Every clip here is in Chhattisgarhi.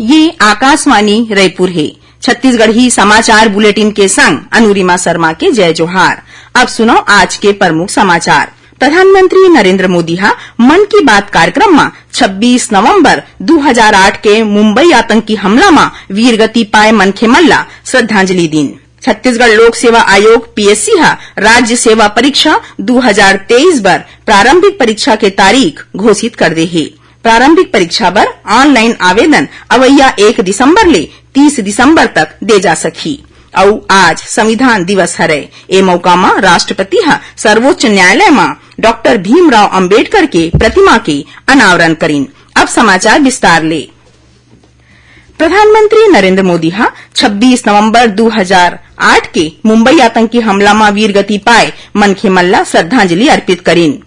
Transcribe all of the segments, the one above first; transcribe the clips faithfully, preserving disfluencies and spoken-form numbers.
ये आकाशवाणी रायपुर हे। छत्तीसगढ़ी समाचार बुलेटिन के संग अनुरिमा शर्मा के जय जोहार। अब सुनव आज के प्रमुख समाचार। प्रधानमंत्री नरेंद्र मोदी ह मन की बात कार्यक्रम म छब्बीस नवंबर दू हजार आठ के मुंबई आतंकी हमला म वीरगति पाए मनखे मन ला श्रद्धांजलि दीन। छत्तीसगढ़ लोक सेवा आयोग, पीएससी, ह राज्य सेवा परीक्षा दू हजार तेईस बर प्रारंभिक परीक्षा के तारीख घोषित कर दे हे। प्रारंभिक परीक्षा बर ऑनलाइन आवेदन अवइया एक दिसंबर ले तीस दिसंबर तक दे जा सकही। अउ आज संविधान दिवस हरय। ए मौका म राष्ट्रपति ह सर्वोच्च न्यायालय म डॉक्टर भीमराव अंबेडकर के प्रतिमा के अनावरण करिन। अब समाचार विस्तार ले। प्रधानमंत्री नरेंद्र मोदी ह छब्बीस नवंबर दू हजार आठ के मुंबई आतंकी हमला म वीरगति पाए मनखे मन ला श्रद्धांजलि अर्पित करिन।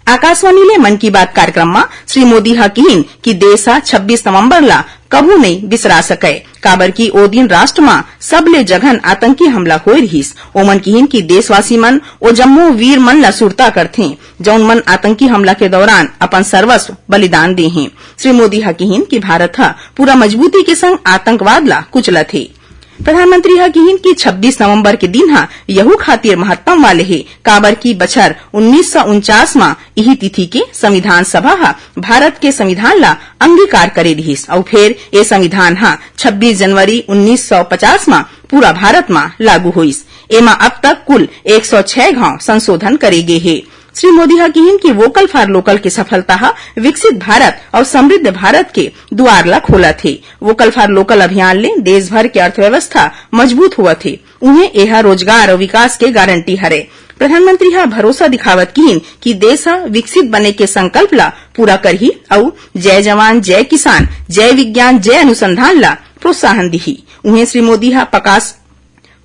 आकाशवाणी ले मन की बात कार्यक्रम म श्री मोदी ह किहिन कि देश ह छब्बीस नवंबर ला कभू नइ बिसरा सकय, काबर कि ओ दिन राष्ट्र म सबले जघन आतंकी हमला होय रिहिस। ओमन किहिन कि देशवासी मन ओ जम्मो वीर मन ला सुरता करथें, जउन मन आतंकी हमला के दौरान अपन सर्वस्व बलिदान दे हें। श्री मोदी ह किहिन कि भारत ह पूरा मजबूती के संग आतंकवाद ला कुचलत हे। प्रधानमंत्री ह किहिन कि छब्बीस नवंबर के दिन ह यहू खातिर महत्तम वाले हे, काबर कि बछर उन्नीस सौ उनचास म इही तिथि के संविधान सभा ह भारत के संविधान ला अंगीकार करे रिहिस, अउ फेर ए संविधान ह छब्बीस जनवरी उन्नीस सौ पचास म पूरा भारत म लागू होइस। एमा अब तक कुल एक सौ छह घांव संशोधन करे गे हे। श्री मोदी ह किहिन कि वोकल फॉर लोकल के सफलता ह विकसित भारत अउ समृद्ध भारत के दुआर ला खोलत हे। वोकल फॉर लोकल अभियान ले देश भर के अर्थव्यवस्था मजबूत होवत हे, उहें एहा रोजगार अउ विकास के गारंटी हरे। प्रधानमंत्री ह भरोसा दिखावत किहिन कि देश ह विकसित बने के संकल्प ला पूरा करही अउ जय जवान, जय किसान, जय विज्ञान, जय अनुसंधान ला प्रोत्साहन दिही। उहें श्री मोदी ह प्रकाश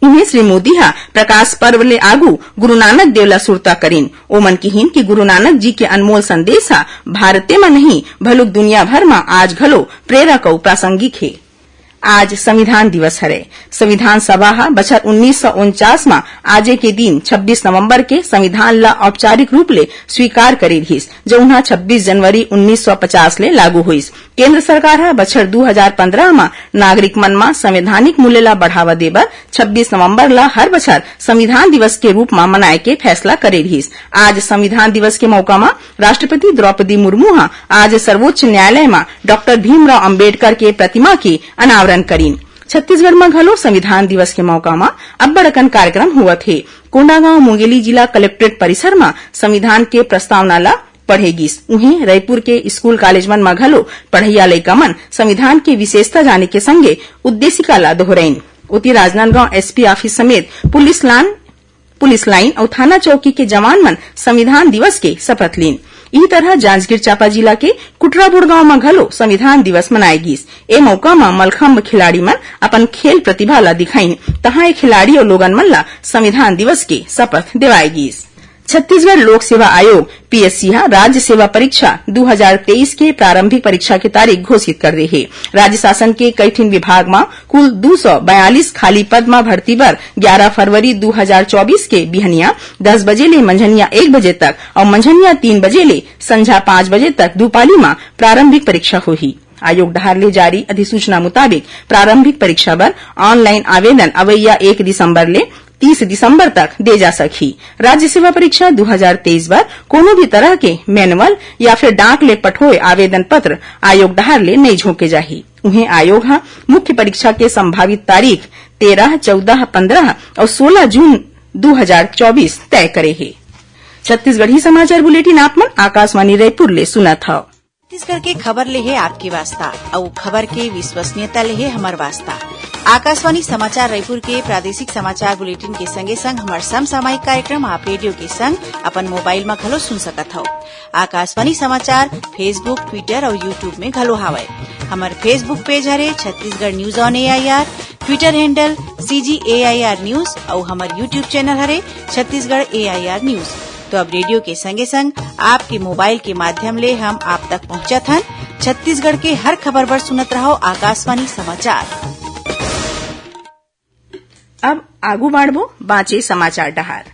उहें श्री मोदी ह प्रकाश पर्व ले आगू गुरु नानक देव ला सुरता करिन। ओमन किहिन कि गुरु नानक जी के अनमोल संदेश ह भारते म नहीं, भलुक दुनिया भर म आज घलो प्रेरक अउ प्रासंगिक हे। आज संविधान दिवस हरे। संविधान सभा ह बछर उन्नीस सौ उनचास म आजे के दिन छब्बीस नवंबर के संविधान ला औपचारिक रूप ले स्वीकार करे रिहिस, जउन ह छब्बीस जनवरी उन्नीस सौ पचास ले लागू होइस। केंद्र सरकार ह बछर दू हजार पंद्रह म नागरिक मन म संवैधानिक मूल्य ला बढ़ावा दे बर छब्बीस नवंबर ला हर बछर संविधान दिवस के रूप म मनाए के फैसला करे रिहिस। आज संविधान दिवस के मौका म राष्ट्रपति द्रौपदी मुर्मू ह आज सर्वोच्च न्यायालय म डॉक्टर भीमराव अंबेडकर के प्रतिमा के अनावरण करिन। छत्तीसगढ़ म घलो संविधान दिवस के मौका म अब्बड़ अकन कार्यक्रम होवत हे। कोंडागांव मुंगेली जिला कलेक्ट्रेट परिसर म संविधान के प्रस्तावना ला पढ़े गिस। उहें, रायपुर के स्कूल कॉलेज मन म घलो पढ़इया लइका मन संविधान के विशेषता जाने के संगे उद्देशिका ला दोहरइन। ओती, राजनांदगांव एसपी ऑफिस समेत पुलिस लान, पुलिस लाइन अउ थाना चौकी के जवान मन संविधान दिवस के शपथ लीन। इही तरह जांजगीर चांपा जिला के कुटराबोड़ गांव म घलो संविधान दिवस मनाए गिस। ए मौका म मलखंभ खिलाड़ी मन अपन खेल प्रतिभा ला दिखाइन, तहां ए खिलाड़ी अउ लोगन मन ला संविधान दिवस के शपथ देवाए गिस। छत्तीसगढ़ लोक सेवा आयोग, पीएससी, ह राज्य सेवा परीक्षा दू हजार तेईस के प्रारंभिक परीक्षा के तारीख घोषित कर दे हे। राज्य शासन के कई ठिन विभाग म कुल दू सौ बयालीस खाली पद म भर्ती बर ग्यारह फरवरी दू हजार चौबीस के बिहनिया दस बजे ले मंझनिया एक बजे तक अउ मंझनिया तीन बजे ले संझा पाँच बजे तक दू पाली म प्रारंभिक परीक्षा होही। आयोग डहार ले जारी अधिसूचना मुताबिक प्रारंभिक परीक्षा बर ऑनलाइन आवेदन अवइया एक दिसंबर ले तीस दिसंबर तक दे जा सकही। राज्य सेवा परीक्षा दू हजार तेईस बर कोनो भी तरह के मैनुअल या फिर डाक ले पठोए आवेदन पत्र आयोग डहार ले नइ झोंके जाही। उहें, आयोग ह मुख्य परीक्षा के संभावित तारीख तेरह, चौदह, पंद्रह अउ सोलह जून दू हजार चौबीस तय करे हे। छत्तीसगढ़ी समाचार बुलेटिन आप मन आकाशवाणी रायपुर ले सुनत हव। छत्तीसगढ़ के खबर ले हे आपके वास्ता, अउ खबर के विश्वसनीयता ले हे हमर वास्ता। आकाशवाणी समाचार रायपुर के प्रादेशिक समाचार बुलेटिन के संगे संग हमर समसामयिक कार्यक्रम आप रेडियो के संग अपन मोबाइल म घलो सुन सकत हव। आकाशवाणी समाचार Facebook, Twitter अउ YouTube में घलो हावय। हमर Facebook पेज हरे Chhattisgarh news on AIR, Twitter handle CG AIR news अउ हमर YouTube चैनल हरे छत्तीसगढ़ एआईआर न्यूज। तो अब रेडियो के संगे संग आपके मोबाइल के माध्यम ले हम आप तक पहुंचत हन। छत्तीसगढ़ के हर खबर बर सुनत रहव आकाशवाणी समाचार। अब आगू बाढ़बो बांचे समाचार डहार।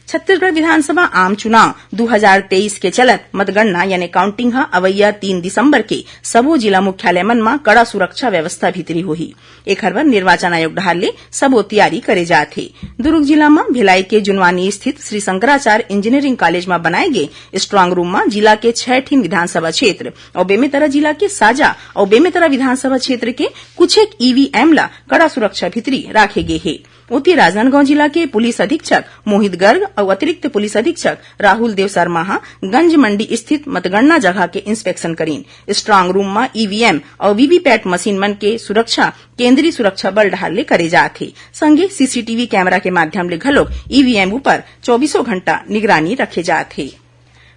छत्तीसगढ़ विधानसभा आम चुनाव दू हजार तेईस के चलत मतगणना यानी काउंटिंग ह अवइया तीन दिसंबर के सबो जिला मुख्यालय मन म कड़ा सुरक्षा व्यवस्था भीतरी होही। एखर बर निर्वाचन आयोग डहार ले सबो तैयारी करे जात हे। दुर्ग जिला म भिलाई के जुनवानी स्थित श्री शंकराचार्य इंजीनियरिंग कॉलेज म बनाए गे स्ट्रांग रूम म जिला के छह ठिन विधानसभा क्षेत्र अउ बेमेतरा जिला के साजा अउ बेमेतरा विधानसभा क्षेत्र के कुछेक ईवीएम ला कड़ा सुरक्षा भीतरी राखे गे हे। ओती राजनांदगांव जिला के पुलिस अधीक्षक मोहित गर्ग अउ अतिरिक्त पुलिस अधीक्षक राहुल देव शर्मा ह गंज मंडी स्थित मतगणना जगह के इंस्पेक्शन करीन। स्ट्रांग रूम म ईवीएम अउ वीवीपैट मशीन मन के सुरक्षा केंद्रीय सुरक्षा बल डहार ले करे जात हे। संगे सीसीटीवी कैमरा के माध्यम ले घलोक ईवीएम ऊपर चौबीसों घंटा निगरानी रखे जात हे।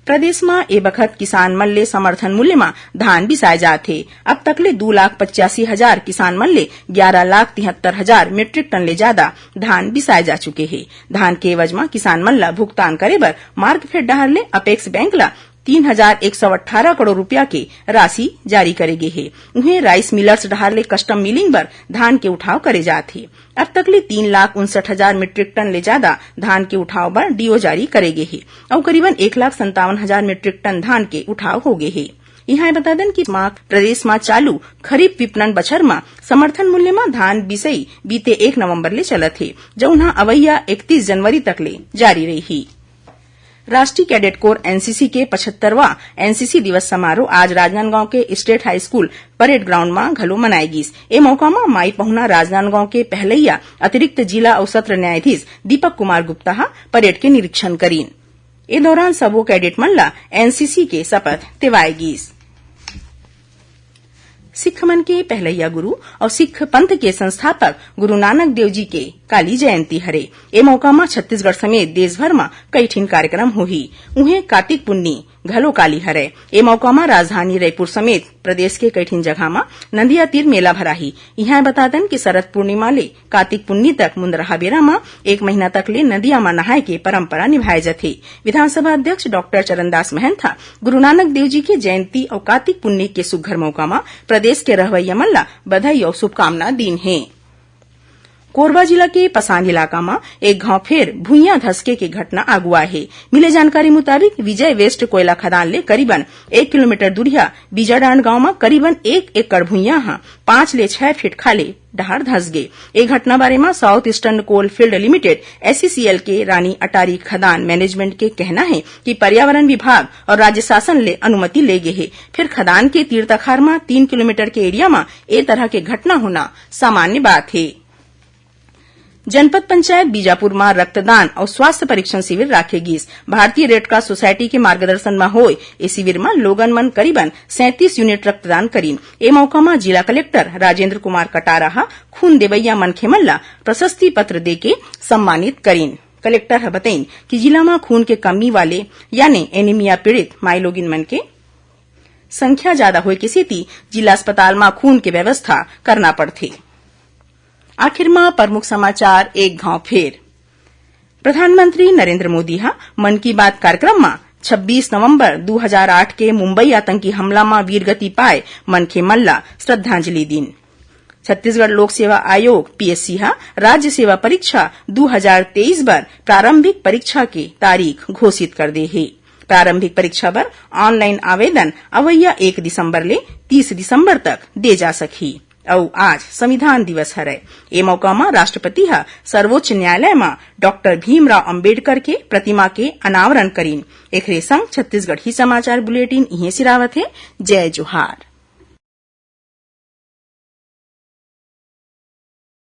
प्रदेश म ए बखत किसान मन ले समर्थन मूल्य म धान बिसाए जात हे। अब तक ले दू लाख पचासी हजार किसान मन ले ग्यारह लाख तिहत्तर हजार मीट्रिक टन ले जादा धान बिसाए जा चुके हे। धान के एवज म किसान मन ल भुगतान करे बर मार्कफेड डहार ले अपेक्स बैंक ल तीन हजार एक सौ अट्ठारह करोड़ रुपया के राशि जारी करे गे हे। उहें, राइस मिलर्स डहार ले कस्टम मिलिंग बर धान के उठाव करे जात हे। अब तक ले तीन लाख उनसठ हजार मीट्रिक टन ले जादा धान के उठाव बर डीओ जारी करे गे हे अउ करीबन एक लाख संतावन हजार मीट्रिक टन धान के उठाव हो गे हे। इहां बता देन कि मा-, प्रदेश म चालू खरीफ विपणन बछर म समर्थन मूल्य म धान बिसई बीते एक नवंबर ले चलत हे, जउन ह अवइया इकतीस जनवरी तक ले जारी रही। राष्ट्रीय कैडेट कोर एनसीसी के पचहत्तरवां एनसीसी दिवस समारोह आज राजनांदगांव के state high school parade ground म घलो मनाए गिस। ए मौका म माई पहुना राजनांदगांव के पहलैया अतिरिक्त जिला अउ सत्र न्यायाधीश दीपक कुमार गुप्ता ह परेड के निरीक्षण करीन। ए दौरान सबो कैडेट मन ल एनसीसी के शपथ देवाए गिस। सिख मन के पहलैया गुरु अउ सिख पंथ के संस्थापक गुरु नानक देव जी के काली जयंती हरे। ए मौका म छत्तीसगढ़ समेत देश भर म कई ठिन कार्यक्रम होही। उहें, कातिक पुन्नी घलो काली हरे। ए मौका म राजधानी रायपुर समेत प्रदेश के कई ठिन जगह म नदिया तीर मेला भराही। इहां बता देन कि शरद पूर्णिमा ले कातिक पुन्नी तक मुंदरहा बेरा म एक महीना तक ले नदिया म नहाए के परंपरा निभाए जथे। विधानसभा अध्यक्ष डॉक्टर चरणदास महंत ह गुरु नानक देव जी के जयंती अउ कातिक पुन्नी के सुग्घर मौका म प्रदेश के रहवइया मन ल बधाई अउ शुभकामना दीन हे। कोरबा जिला के पसान इलाका म एक घांव फेर भुइयां धसके के घटना आगू आए हे। मिले जानकारी मुताबिक, विजय वेस्ट कोयला खदान ले करीबन एक किलोमीटर दूरिहा बीजाडांड गांव म करीबन एक एकड़ भुइयां ह पांच ले छह फीट खाले डहार धस गे। ए घटना बारे म south eastern coalfield limited, SECL, के रानी अटारी खदान मैनेजमेंट के कहना हे कि पर्यावरण विभाग अउ राज्य शासन ले अनुमति ले गे हे, फेर खदान के तीर तखार म तीन किलोमीटर के एरिया म ए तरह के घटना होना सामान्य बात हे। जनपद पंचायत बीजापुर म रक्तदान अउ स्वास्थ्य परीक्षण शिविर राखे गिस। भारतीय रेड क्रॉस सोसाइटी के मार्गदर्शन म होय ए शिविर म लोगन मन करीबन सैंतीस यूनिट रक्तदान करीन। ए मौका म जिला कलेक्टर राजेंद्र कुमार कटारा ह खून देवइया मनखे मन ल प्रशस्ति पत्र देके सम्मानित करीन। कलेक्टर ह बतईन कि जिला म खून के कमी वाले यानी एनीमिया पीड़ित माईलोगिन मन के संख्या जादा होए के सेती जिला अस्पताल म खून के व्यवस्था करना पड़थे। आखिर म प्रमुख समाचार एक घांव फेर। प्रधानमंत्री नरेंद्र मोदी ह मन की बात कार्यक्रम म छब्बीस नवंबर दू हजार आठ के मुंबई आतंकी हमला म वीरगति पाए मनखे मन ल श्रद्धांजलि दीन। छत्तीसगढ़ लोक सेवा आयोग, पीएससी, ह राज्य सेवा परीक्षा दू हजार तेईस बर प्रारंभिक परीक्षा के तारीख घोषित कर दे हे। प्रारंभिक परीक्षा बर ऑनलाइन आवेदन अवइया एक दिसंबर ले तीस दिसंबर तक दे जा सकही। अउ आज संविधान दिवस हरय। ए मौका म राष्ट्रपति ह सर्वोच्च न्यायालय म डॉक्टर भीमराव अंबेडकर के प्रतिमा के अनावरण करीन। एखरे संग छत्तीसगढ़ी समाचार बुलेटिन इहें सिरावत हे। जय जोहार।